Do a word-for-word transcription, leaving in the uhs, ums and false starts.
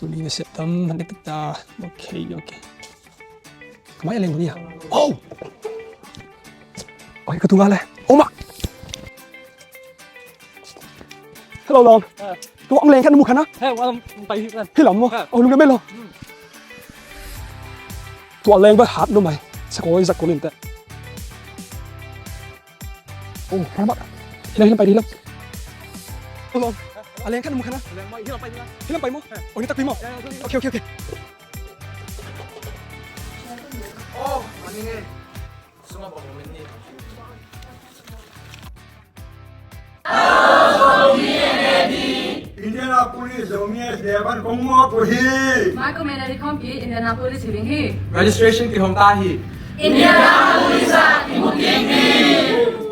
Tuni na sep tam han dik ta. Okay, okay. Kamai a leng ni a. Oh. Oi, ka tunga le. Oh ma. Hello, Long. Ah. Tua ang leng khat na mu kha na. He, wa lam pai hi kan. Hi lam mo. Ah. Oh, lung na me lo. Hmm. Tua leng ba hat no mai. Sa koi zak ko nin te. Oh, ramak. Hi lam, hi lam pai, hi lam. Long. A leng khat na mu kha na. Leng mai, hi lam pai hi lam. Hi lam pai mo. Ah. Oh, ni tak pi mo. Ah, okay. Okay, okay, okay. Oh, mani nge. Suma pa mo ni. Indianapolis Zomi S D F an kong muak uh hi. Mai kum en a di khawm pi Indianapolis hi ding hi. Registration kihong ta hi. Indianapolis ah kimu ding hi.